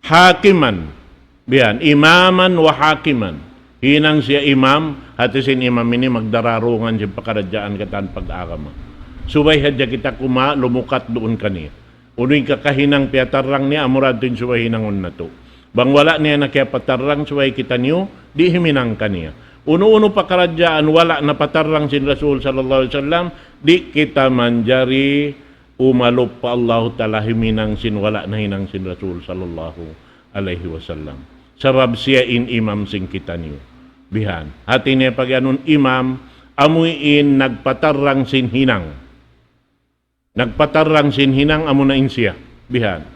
hakiman. Bihan, imaman wa hakiman. Hinang siya imam, hati sin imam ini magdararungan sin pakaradjaan katan pag-agama. Subay hadja kita kuma lumukat duun kaniya. Unu in kakahinang piyatarrang niya, amura yadtu in subay hinangun natu'. Bang wala' niya na kiyapatarrang subay kitaniyu, di' himinang kaniya. Unu-unu pakaradjaan wala' napatarrang sin Rasul sallallahu alayhi wasallam, di' kita manjari umalup pa Allahu Ta'ala himinang sin wala' nahinang sin Rasul sallallahu alayhi wasallam. Sabab siya in imam sin kitaniyu. Bihan. Hati niya pagiyanun imam, amu in nagpatarrang sin hinang. Nagpatarrang sin hinang amuna in siya. Bihan.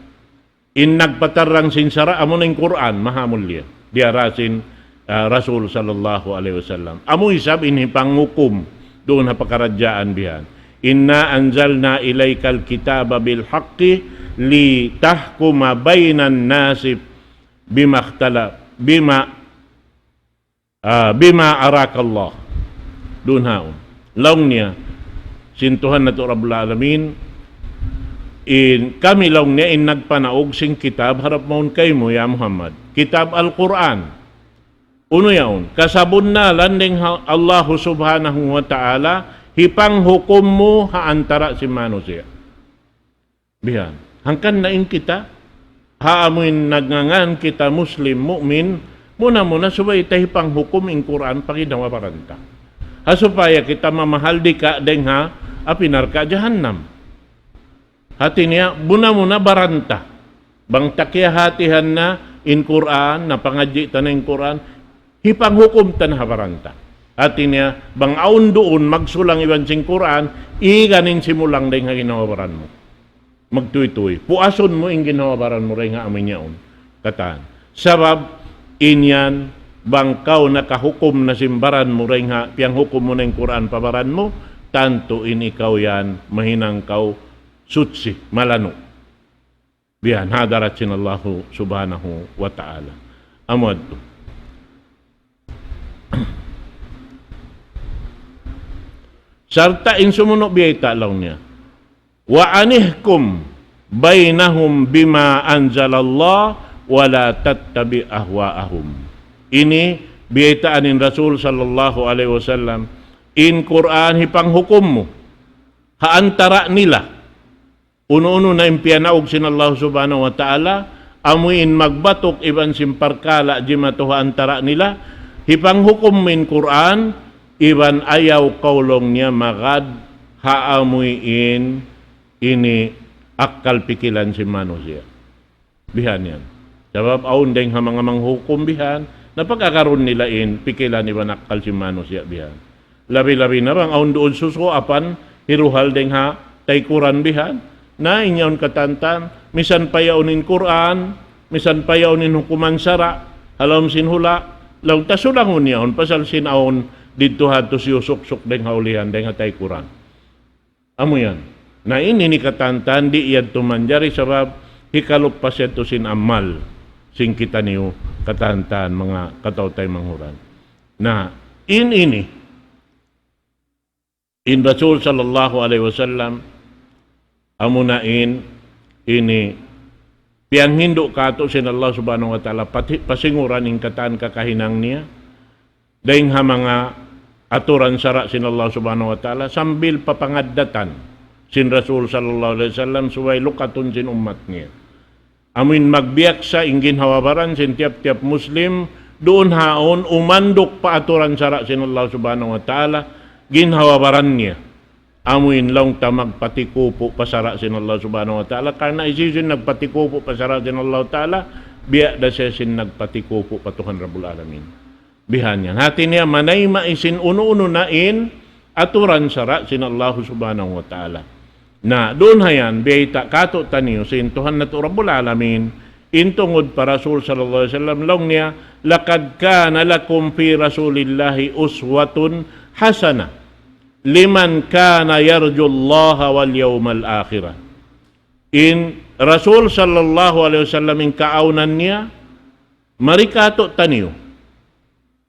In nagpatarrang sin sara' amuna in Qur'an, maha mulia. Diyara sin, ah, Rasul sallallahu alayhi wasallam. Amu isab in hipanghukum duun ha pakaradjaan bihan. إنا أنزلنا إليك الكتاب بالحق لتحكم بين الناس بما اختلف، بما Ah, بما أراك الله. Duun ha yaun. Laung niya, sin Tuhan natu' Rabbul Alamin, in, kami laung niya in nagpanaug sin kitab harap mawn kaymu, ya Muhammad. Kitab Al-Qur'an. Unu yaun? Kasabunnalan dayn ha Allahu Subhanahu wa Ta'ala, hipanghukum mu ha antara' sin manusiya'. Bihan. Hangkan na in kita, ha amuin nagngangan kita Muslim, mu'min, muna-muna subay ta hipanghukum in Qur'an pa ginhawa-baran ta. Ha supaya kita mamahal dika' dayn ha api narka' jahannam. Hati niya, muna-muna baran ta. Bang ta kiyahatihan na in Qur'an, napangadji' ta na in Qur'an, hipanghukum ta na ha baran ta. Hati niya, bang awn duun magsulang iban sin Qur'an, igan in simulang dayn ha ginhawa-baran mu. Magtuytuy. Puasun mu in ginhawa-baran mu dayn ha amuin yaun. Katan. Sabab, in yan, bang kaw nakahukum na sin baran mu dayn ha, piyanghukum mu na in Qur'an pa baran mu, tantu in ikaw yan, mahinang kaw suchi, malanu'. Bihan, ha hadarat sin Allahu Subhanahu wa Ta'ala. Amu yadtu. Sarta' in sumunu' biyayta' laung niya. وأن احكم بينهم بما أنزل الله ولا تتبع أهواءهم. Ini biyaytaan in Rasul sallallahu alayhi wasallam, in Qur'an hipanghukum mu ha antara' nila. Unu-unu na in piyanaug sin Allah Subhanahu wa Ta'ala, amu in magbatuk iban sin parkala' jimatu ha antara' nila, hipanghukum mu in Qur'an, iban ayaw kaw laung niya magad ha amu in ini akkal pikilan sin manusiya'. Bihan yan. Sabab awn dayn ha manga manghukum bihan, Na pag-agarun nila in pikilan iban akkal sin manusiya' bihan. Labi-labi na bang awn duun susu apan hiruhal dayng ha taykuran bihan. Na in yaun katantan, misan pa yaun in Qur'an, misan pa yaun in hukuman sara', ha lawm sin hula', laung ta sulangun yaun, pasal sin awn didtu hadtu siyusuksuk dayng ha ulihan, dayng ha taykuran. Amu yan. Na ini ini katantan, di' yadtu manjari sabab hikalup pa siya tu sin amal sin kitaniyu katantan, manga kataw-taymanghuran. Na in ini, in Rasul sallallahu alayhi wasallam, amuna in ini piyanghindu' kātu' sin Allah Subhanahu wa Ta'ala, pati-, pasinguran in katan kakahinang niya, dayng ha manga aturan sara' sin Allah Subhanahu wa Ta'ala, sambil pa pangaddatan sin Rasul sallallahu alayhi wasallam, subay lukatun sin ummat niya. Amuin magbiyaksa in ginhawa-baran sin tiyap-tiyap Muslim, duun haun umanduk pa aturan sara' sin Allah Subhanahu wa Ta'ala, ginhawa-baran niya. Amuin laung ta magpatikupu' pa sara' sin Allah Subhanahu wa Ta'ala, karna' hisiyu-siyu in nagpatikupu' pa sara' sin Allah Ta'ala, biya' da siya sin nagpatikupu' pa Tuhan Rabbul Alamin. Bihan yan. Hati niya manayma' sin unu-unu na in aturan sara' sin Allah Subhanahu wa Ta'ala. Na, duun ha yan, biyayta' kātu'niyu sin Tuhan natu' Rabbul Alamin, in tungud pa Rasul sallallahu alayhi wasallam, laung niya, لقد كان لكم في رسول الله أسوة حسنة لمن كان يرجو الله واليوم الآخر. In Rasul sallallahu alayhi wasallam in kaawnan niya, mari kātu'niyu.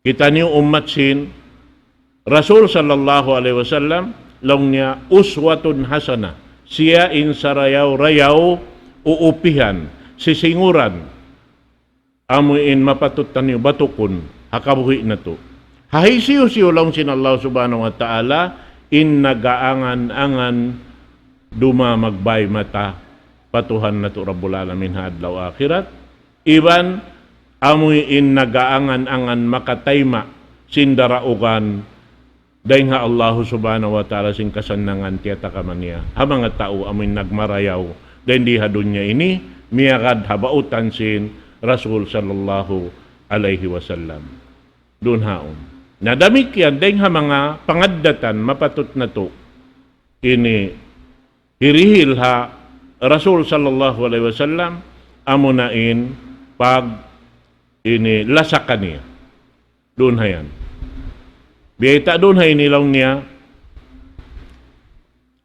Kitaniyu ummat sin Rasul sallallahu alayhi wasallam, laung niya uswatun hasanah. Siya in sarayaw-rayaw uupihan, sisinguran, amu in mapatut taniyu batukun ha kabuhi' natu'. Ha hisiyu-siyu laung sin Allah Subhanahu wa Ta'ala, in nag-aangan-angan dumā magbay mata pa Tuhan natu' Rabbul Alamin ha adlaw akhirat, iban amu in nag-aangan-angan makatayma' sin daraugan dayng ha Allahu Subhanahu wa Ta'ala sin kasannangan tiyatakaman niya. Ha manga tau amu in nagmarayaw dayn di ha dunya ini, miyagad ha bautan sin Rasul sallallahu alayhi wasallam. Duun haun. Na damikkiyan dayng ha manga pangaddatan mapatut natu' ini hirihil ha Rasul sallallahu alayhi wasallam, amuna in pag ini lasa kaniya. Duun ha yan. Biyayta' duun ha ini laung niya,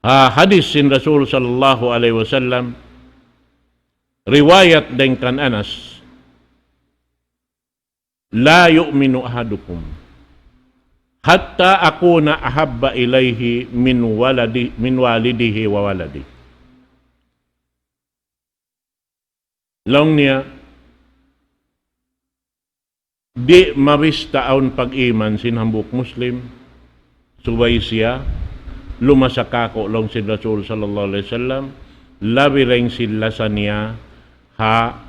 ha hadis sin Rasul sallallahu alayhi wasallam, riwayat dayng kan Anas, لا يؤمن أحدكم حتى أكون أحب إليه من ولد-، من والده وولده. Laung niya, di' mabista awn pag-iman sin hambuuk Muslim, subay siya lumasa kāku' laung sin Rasul sallallahu alayhi wasallam, labi dayng sin lasa niya ha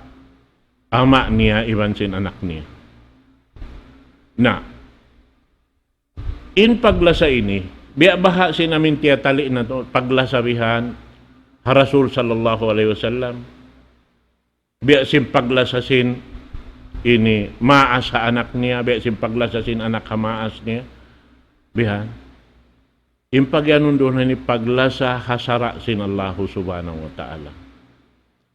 ama' niya iban sin anak niya. Na, in paglasa ini, biya' baha' sin amin tiyatali' natu', paglasa bihan ha Rasul sallallahu alayhi wasallam, biya' sin paglasa sin ini maas ha anak niya, biya' sin paglasa sin anak ha maas niya, bihan. In pagiyanun duun ini paglasa ha sara' sin Allahu Subhanahu wa Ta'ala.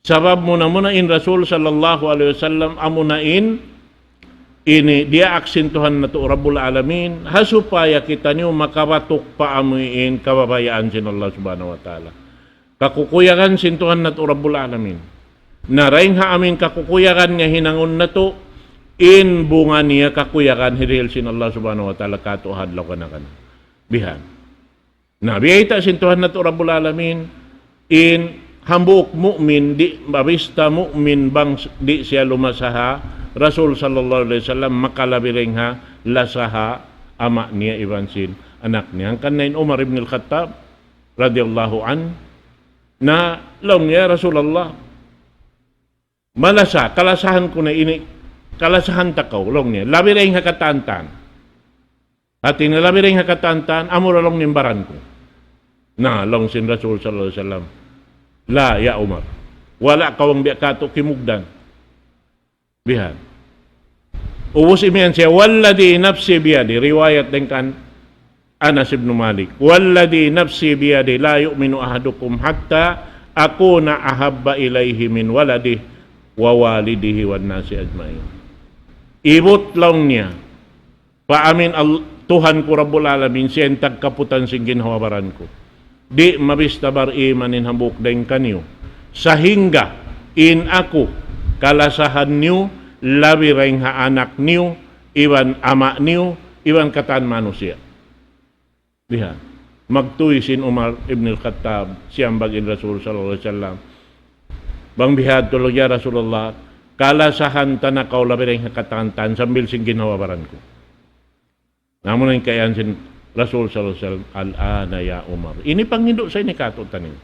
Sabab muna-muna in Rasul sallallahu alayhi wasallam amuna in ini diyaak sin Tuhan natu' Rabbul Alamin, ha supaya kitaniyu makabatuk pa amuin kababayaan sin Allah Subhanahu wa Ta'ala. Kakukuyagan sin Tuhan natu' Rabbul Alamin. Na dayng ha amuin kakukuyagan niya hinangun natu', in bunga niya kakuyagan hirihil sin Allah Subhanahu wa Ta'ala kātu' ha adlaw kana-kana. Bihan. Na, biyayta' sin Tuhan natu' Rabbul Alamin, in hambuuk mu'min, di' mabista mu'min bang s-, di' siya lumasa ha Rasul sallallahu alayhi wasallam, makalabi dayng ha lasa ha ama' niya iban sin anak niya. Hangkan na in Umar ibn al-Khattab, radiyallahu anhu, na laung niya, "Ya Rasulullah, malasa, kalasahan ku na ini, kalasahan ta kaw," laung niya. "Labi dayng ha katantan." Hati niya, "Labi dayng ha katantan, amura laung niya in baran ku." Na, laung sin Rasul sallallahu alayhi wasallam, "La, ya Umar. Wala' kaw bang biya' katu' kimugdan." Bihan. Ubus imiyan siya, والذي نفسي بيده, riwayat dayn kan Anas ibn Malik, والذي نفسي بيده لا يؤمن أحدكم حتى أكون أحب إليه من ولده ووالده والناس أجمعين. Ibut laung niya, pa amin Al-, Tuhan ku Rabbul Alamin, siya in tagkaputan sin ginhawa-baran ku. Di' mabista bariman in hambuuk dayn kaniyu. Sahingga in aku kalasahan niyu labi dayn ha anak niyu, iban ama' niyu, iban katan manusiya'. Biha'. Magtuy sin Umar ibn al-Khattab, siyambag in Rasul sallallahu alayhi wasallam. Bang bihadtu laung, "Ya Rasulullah, kalasahan ta na kaw labi dayn ha katan-katan sambil sin ginhawa-baran ku." Na amu na in kaiyan sin Rasul sallallahu alayhi wasallam, "الآن يا عمر." Ini panghindu' sa ini kātu'niyu.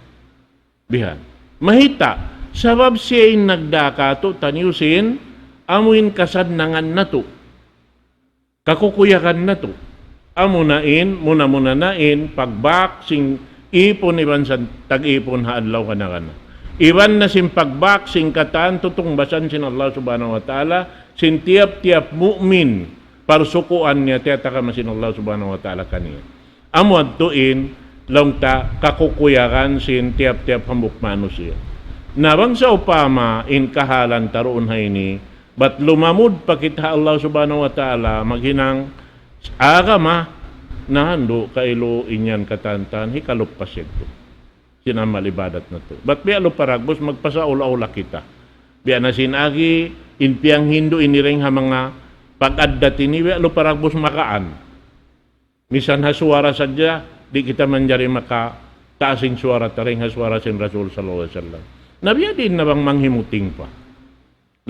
Biha'. Mayta', sabab siya in nagdā kātu'niyu sin, amu in kasannangan natu'. Kakukuyagan natu'. Amu na in, muna-muna na in, pagbāk sin ipun iban sin tag-ipun ha adlaw kana-kana. Iban na sin pagbāk sin katan tutungbasan sin Allah Subhanahu wa Ta'ala, sin tiyap-tiyap mu'min, parsukuan niya tiyatagama sin Allah Subhanahu wa Ta'ala kaniya. Amu yadtu in, laung ta, kakukuyagan sin tiyap-tiyap hambuuk manusiya'. Na bang sawpama in kahalan ta duun ha ini, bat lumamud pa kita ha Allah Subhanahu wa Ta'ala, maghinang agama, na andu' kailu in yan katan-katan, hikaluppas yadtu sin amal ibadat natu'. Bat biya' lupa dagbus magpasaula-ula kita. Biya' na sin agi, in piyanghindu' ini dayn ha manga pag-addat ini, biya' lupa dagbus makaan. Misan ha suwara sadja, di' kita manjari makataas in suwara ta dayn ha suwara sin Rasul sallallahu alayhi wasallam. Na biya' diin na bang manghimuting pa.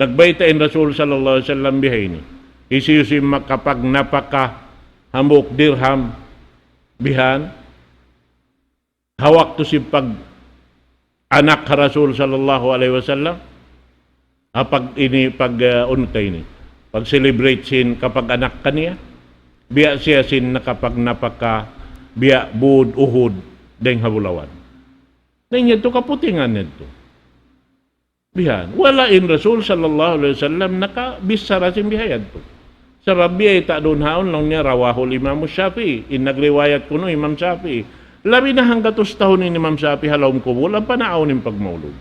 Nagbayta' in Rasul sallallahu alayhi wasallam biha ini. Hisiyu-siyu in makapagnapaka hambuuk dirham bihan, ha waktu sin pag-anak ha Rasul sallallahu alayhi wasallam, ha pag ini, pag, ah, unu ta ini, pag-celebrate sin kapag-anak kaniya, biya' siya sin nakapagnapaka, biya' būd Uhud, dayn ha bulawan. Na in yadtu kaputingan yadtu. Bihan. Wala' in Rasul sallallahu alayhi wasallam nakabichara sin biha yadtu. Sabab biya' ta duun haun laung niya رواه الإمام الشافعي. In nagriwayat kunu' Imam Shafi'i. Labi na hanggatus tahun in Imam Shafi'i ha lawm kubul, ampa naawn in pagmaulud.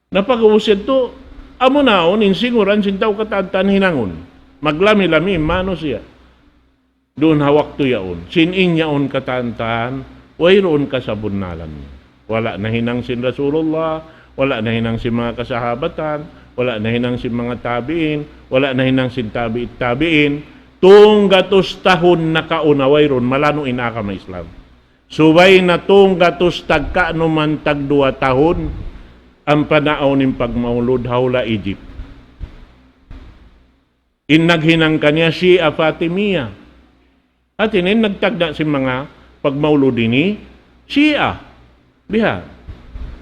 Na pag-ubus yadtu, amu na awn in singuran sin tau katan-katan hinangun. Maglami-lami in manusiya'. Duun ha waktu yaun. Sin in yaun katan-katan, wayruun kasabunnalan. Wala' nahinang sin Rasulullah, wala' nahinang sin manga kasahabatan, wala' nahinang sin manga tabi'in, wala' nahinang sin tabi'it tabi'in. Tunggatus tahun nakauna wayruun, malanu' in agama Islam. Subay na tunggatus tagka'nu man tagduwa tahun, ampa naawn in pagmaulud ha hula' Egypt. In naghinang kaniya Shia Fatimiyya. Hati niya in nagtagna' sin manga pagmaulud ini, Shia. Biha'.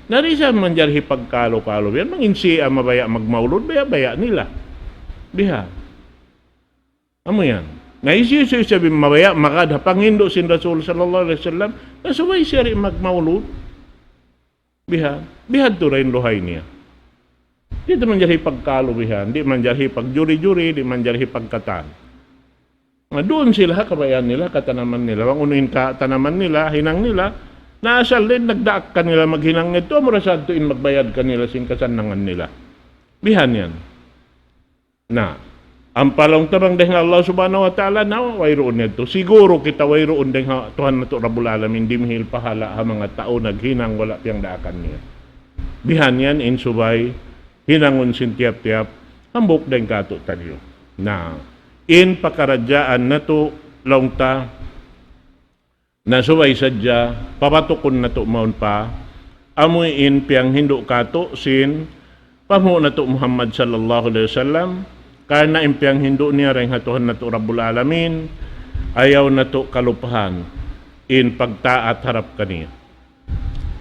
Na di' sa manjari hipagkalu-kalu. Biya' mangin Shia mabaya' magmaulud, baya'-baya' nila. Biha'. Amu yan. Na hisiyu-siyu isab in mabaya' magad ha panghindu' sin Rasul sallallahu alayhi wasallam, na subay siya di' magmaulud. Biha', bihadtu da in luhay niya. Di' ta manjari hipagkalu bihan, di' manjari hipagjuri-juri, di' manjari hipagkatan. Na duun sila ha kabayaan nila, katanaman nila. Bang unu in katanaman nila, hinang nila, na asal da in nagdaak kanila maghinang ngadtu, amura sadtu in magbayad kanila sin kasannangan nila. Bihan yan. Na, ampa laung ta bang dayn ha Allah Subhanahu wa Ta'ala, na wayruun yadtu. Siguru kita wayruun dayn ha Tuhan natu' Rabbul Alamin, dimihil pahala' ha manga tau naghinang wala' piyagdaakan niya. Bihan yan in subay hinangun sin tiyap-tiyap hambuuk dayn kātu'niyu. Na, in pakaradjaan natu' laung ta, na subay sadja, papatukun natu' mawn pa, amu in piyanghindu' kātu' sin panghu' natu' Muhammad sallallahu alayhi wasallam, karna' in piyanghindu' niya dayn ha Tuhan natu' Rabbul Alamin, ayaw natu' kalupahan in pagtaat harap kaniya.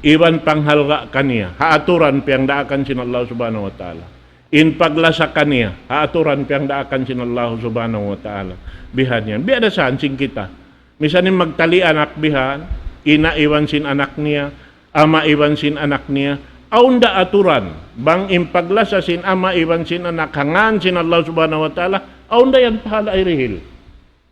Iban panghalga' kaniya, ha aturan piyagdaakan sin Allah Subhanahu wa Ta'ala. In paglasa kaniya, ha aturan piyagdaakan sin Allah Subhanahu wa Ta'ala. Bihan yan. Biya' da saan sin kita. Misan in magtali anak bihan, ina' iban sin anak niya, ama' iban sin anak niya, awn da aturan, bang in paglasa sin ama' iban sin anak ha ngān sin Allah Subhanahu wa Ta'ala, Awn da yan pahala' hirihil.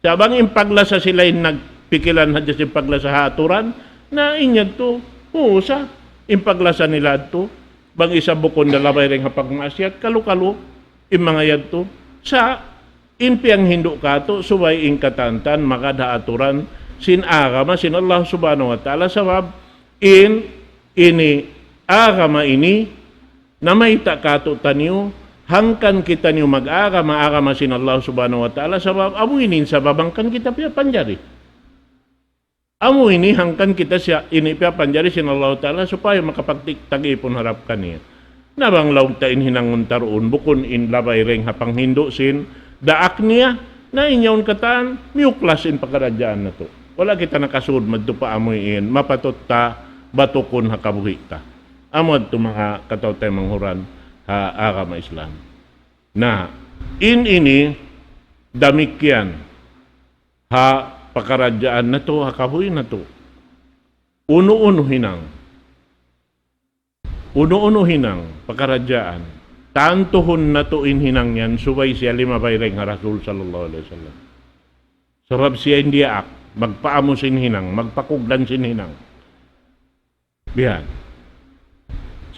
Sa' bang in paglasa sila in nagpikilan hadja sin paglasa ha aturan, na in yadtu, uu sa, in paglasa nila yadtu, bang isab bukun da labay dayn ha pagmaasiyat, kalu-kalu, in manga yadtu. Sa', in piyanghindu' katu', subay in katantan, magad ha aturan, sin agama, sin Allah Subhanahu wa Ta'ala, sabab, in, ini, agama ini, namayta' katu'taniyu, hangkan kitaniyu mag-agama-agama sin Allah Subhanahu wa Ta'ala, sabab amu ini in sabab hangkan kita piyapanjari. Amu ini hangkan kita siya, ini piyapanjari sin Allah Ta'ala supaya makapagtik-, tag-ipun harap kaniya. Na bang laung ta in hinangun ta duun, bukun in labay dayn ha panghindu' sin daak niya, na in yaun katan, miyuklas in pakaradjaan natu'. Wala' kita nakasud madtu pa amu in, mapatut ta batukun ha kabuhi' ta. Amu yadtu manga kataw-taymanghuran ha agama Islam. Na, in ini damikkiyan ha pakaradjaan natu', ha kabuhi' natu'. Unu-unu hinang. Unu-unu hinang, pakaradjaan. Tantuhun natu' in hinang yan, subay siya limabay dayn ha Rasul sallallahu alayhi wasallam. Sabab siya in diyaak, magpaamu sin hinang, magpakugdan sin hinang. Bihan.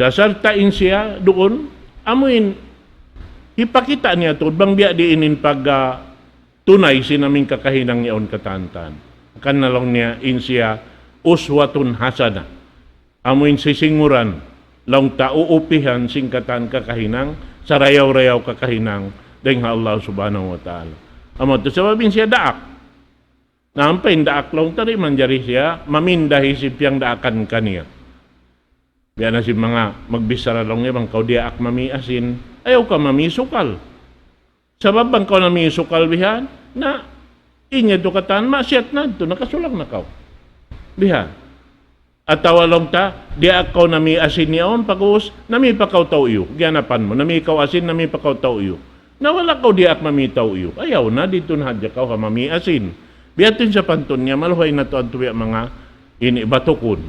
Sa' sarta' in siya duun, amu in hipakita' niya tuud bang biya' diin in pag, ah, tunay sin amu in kakahinang yaun katantan. Hangkan na laung niya in siya uswatun hasanah. Amu in sisinguran, laung ta uupihan sin katan kakahinang, sarayaw-rayaw kakahinang, dayn ha Allah Subhanahu wa Ta'ala. Amu yadtu sabab in siya daak. Na ampa in daak laung ta di' manjari siya maminda hisiyu in piyangdaakan kaniya. Biya' na sin manga magbichara laung niya bang kaw diyaak mami asin, ayaw kaw mami sukal. Sabab bang kaw nami sukal bihan, na in yadtu katan maksiyat na yadtu, nakasulang na kaw. Bihan. Atawa laung ta, diyaak kaw nami asin yaun, pag'ubus, nami pa kaw tau iyu. Giyanapan mu, nami kaw asin, nami pa kaw tau iyu. Na wala' kaw diyaak mami tau iyu. Ayaw na, didtu na hadja kaw ha mami asin. Biya' ha yan sapantun niya, maluhay na tuud tuud biya' manga ini batukun.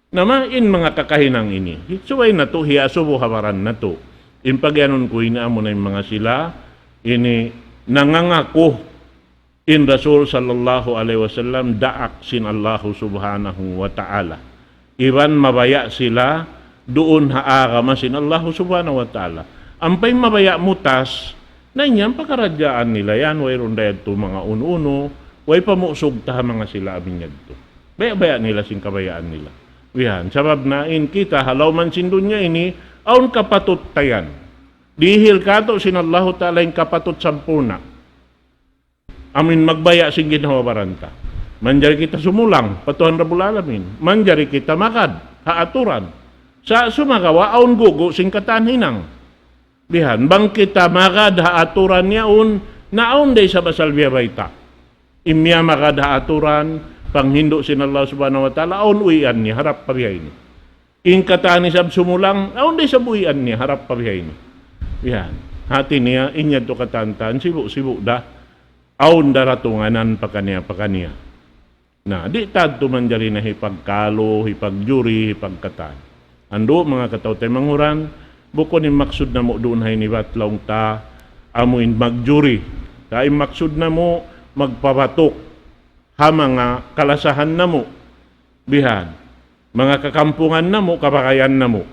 Na ma, in manga kakahinang ini. Subay natu', hiyasubu ha baran natu'. In pagiyanun ku ini amu na in manga sila, ini nangangaku in Rasul sallallahu alayhi wasallam daak sin Allahu Subhanahu wa Ta'ala. Iban mabaya' sila duun ha agama sin Allahu Subhanahu wa Ta'ala. Ampa in mabaya' mutas, na in yan pakaradjaan nila yan, wayruun da yadtu manga unu-unu, way pamusug ta ha manga sila amu in yadtu. Baya'-baya' nila sin kabayaan nila. Bihan, sabab na in kita ha lawm sin dunya ini, awn kapatut ta yan. Dihil katu' sin Allahu Ta'ala in kapatut sampurna'. Amu in magbaya' sin ginhawa-baran ta. Manjari kita sumulang pa Tuhan Rabbul Alamin. Manjari kita magad ha aturan. Sa' sumagawa' awn gugu' sin katan hinang. Bihan, bang kita magad ha aturan yaun, na awn da isab asal biya' bayta'. In miyamagad ha aturan, panghindu' sin Allah Subhanahu wa Ta'ala, awn uwian niya, harap pa biya' ini. In katan isab sumulang, awn da isab uwian niya, harap pa biya' ini. Bihan. Hati niya, in yadtu katantan, sibu'-sibu' da, awn da ratunganan pakaniya-pakaniya. Na, di' ta tuud manjari na hipagkalu, hipagjuri, hipagkatan. Andu', manga kataw-taymanghuran, bukun in maksud namu' duun ha ini bat laung ta, amu in magjuri. Sa' in maksud namu', magpabatuk ha manga kalasahan namu'. Bihan. Manga kakampungan namu', kabagayan namu'.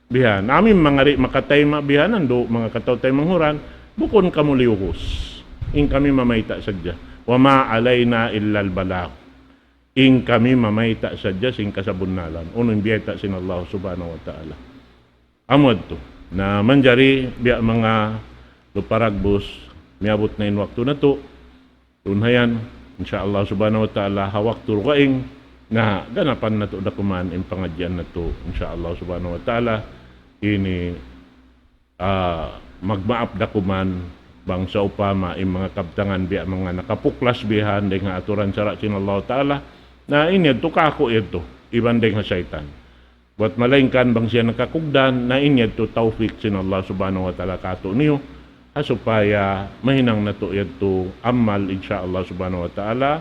Bihan. Amu in manga di' makatayma' bihan, andu', manga kataw-taymanghuran, bukun kamu liyugus. In kami mamayta' sadja. وما علينا إلا البلاغ. In kami mamayta' sadja sin kasabunnalan. Unu in biyayta' sin Allah Subhanahu wa Ta'ala. Amu yadtu. Na manjari biya' manga luparagbus, miyabut na in waktu natu'. Duun ha yan, insya Allah Subhanahu wa Ta'ala, ha waktu dugaing, na ganapan natu' da kuman in pangadjian natu', insya Allah Subhanahu wa Ta'ala, ini, ah, magmaap da kuman, bang sawpama in manga kabtangan biya' manga nakapuklas bihan dayn ha aturan sara' sin Allah Ta'ala, na in yadtu kāku' yadtu, iban dayn ha saytan. Buwat malaingkan bang siya nakakugdan, na in yadtu tawfik sin Allah Subhanahu wa Ta'ala kātu'niyu, ha supaya mahinang natu' yadtu amal, insya Allah Subhanahu wa Ta'ala,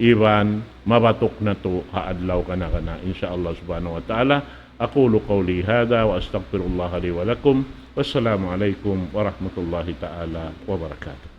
iban mabatuk natu' ha adlaw kana-kana, insya Allah Subhanahu wa Ta'ala. أقول قولي هذا وأستغفر الله لي ولكم. والسلام عليكم ورحمة الله تعالى وبركاته.